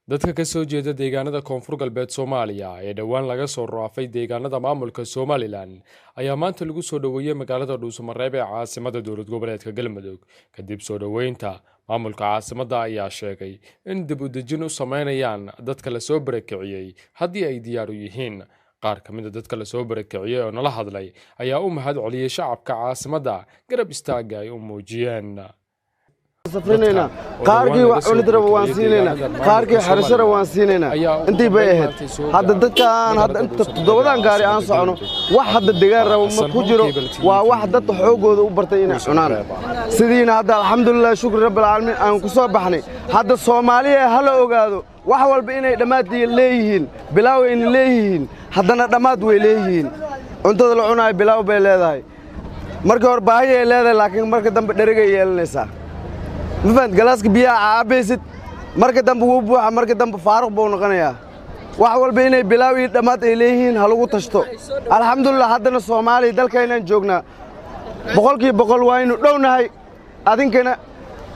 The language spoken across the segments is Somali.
Dadka ka soo jeeda deegaanada Koonfur Galbeed Soomaaliya ee dhowaan laga soo raafay deegaanada maamulka Somalilan ayaa maanta lagu soo dhoweeyey magaalada Dhuusamareeb ee caasimada dowlad goboleedka Galmudug. Kadib soo dhoweynta, maamulka caasimadda ayaa sheegay in dib u dejin u sameynayaan dadka lasoo barakiciyey haddii ay diyaar u yihiin. Qaar ka mid a dadka lasoo barakiciyey oo nala hadlay ayaa u mahad celiyey shacabka caasimadda garab istaagga ay u muujiyeen. Safrinaynaa, qaarkii wax cunid raba waan siinaynaa, qaarkii xerasho raba waan siinaynaa. Intii bay ahayd hadda dadkaan hadda inta toddobadan gaari aan socono, wax hadda degaan raba ma ku jiro. Waa wax dadka xooggooda u bartay inay cunaan. Sidiina hadda alxamdulilah, shukri rabbilcaalamiin, aan ku soo baxnay. Hadda Soomaaliya hala ogaado wax walba inay dhammaad leeyihiin, bilaaw ayna leeyihiin, haddana dhammaad way leeyihiin. Cuntada la cunaayo bilaaw bay leedahay. Marka hore baahi ay leedahay, laakiin marka dambe dherigay yeelanaysaa. Ma fahant? Galaaska biyaha caabaysid, marka dambe wuu buuxa, marka dambe faaruq buu noqonayaa. Wax walba inay bilaaw iyo dhammaad ay leeyihiin ha lagu tashto. Alxamdulilah, haddana Soomaaliya dalkaynaan joognaa, 100% waaynu dhownahay. Adinkana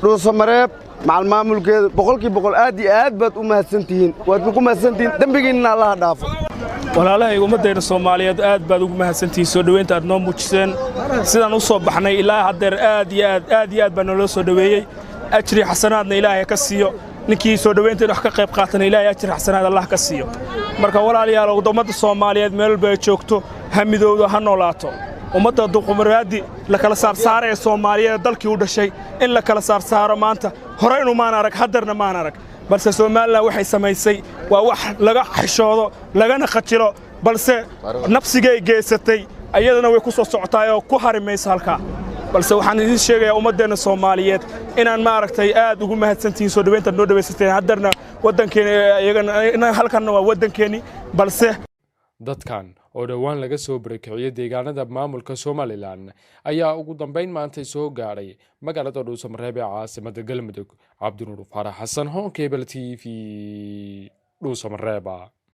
Dhuusamareeb macal maamulkeeda 100% aad iyo aad baad u mahadsantihiin, waad ku mahadsantihiin, dembigiinna Allaha dhaafo. Walaalahayga, ummaddayna Soomaaliyeed, aad baad ugu mahadsantihiin soo dhoweynta aad noo muujiseen. Sidaan u soo baxnay ilaa haddeer aad iyo aad, aad iyo aad baa nooloo soo dhoweeyey. Ajri xasanaadna Ilaahay ka siiyo ninkii soo dhoweynteen wax ka qayb qaatana, Ilaahay ajri xasanaad Allah ka siiyo. Marka walaalayaal, ummadda Soomaaliyeed meel walba ay joogto ha midowdo, ha noolaato. Ummadda duqumaraadi la kala saarsaaraya Soomaaliyeed dalkii u dhashay in la kala saarsaaro maanta horeynu maan arag, haddarna maan arag. Balse Somalilan waxay samaysay waa wax laga xishoodo lagana khajilo, balse nafsigay geysatay ayadana way ku soo socotaay oo ku hari mayso halkaa. Balse waxaan idiin sheegayaa ummaddeenna Soomaaliyeed inaan maaragtay aad ugu mahadsantihiin soo dhoweyntaad noo dhawaysateen. Haddarna waddankeeni iyagana halkanna waa waddankeenni balse Dadkan oo dhowaan laga soo barakiciyey deegaanada maamulka Somalilan ayaa ugu dambeyn maantay soo gaadhay magaalada Dhuusamareeb ee caasimada Galmudug. Cabdinuur Faarax Xasan, Horn Cable TV, Dhuusamareeba.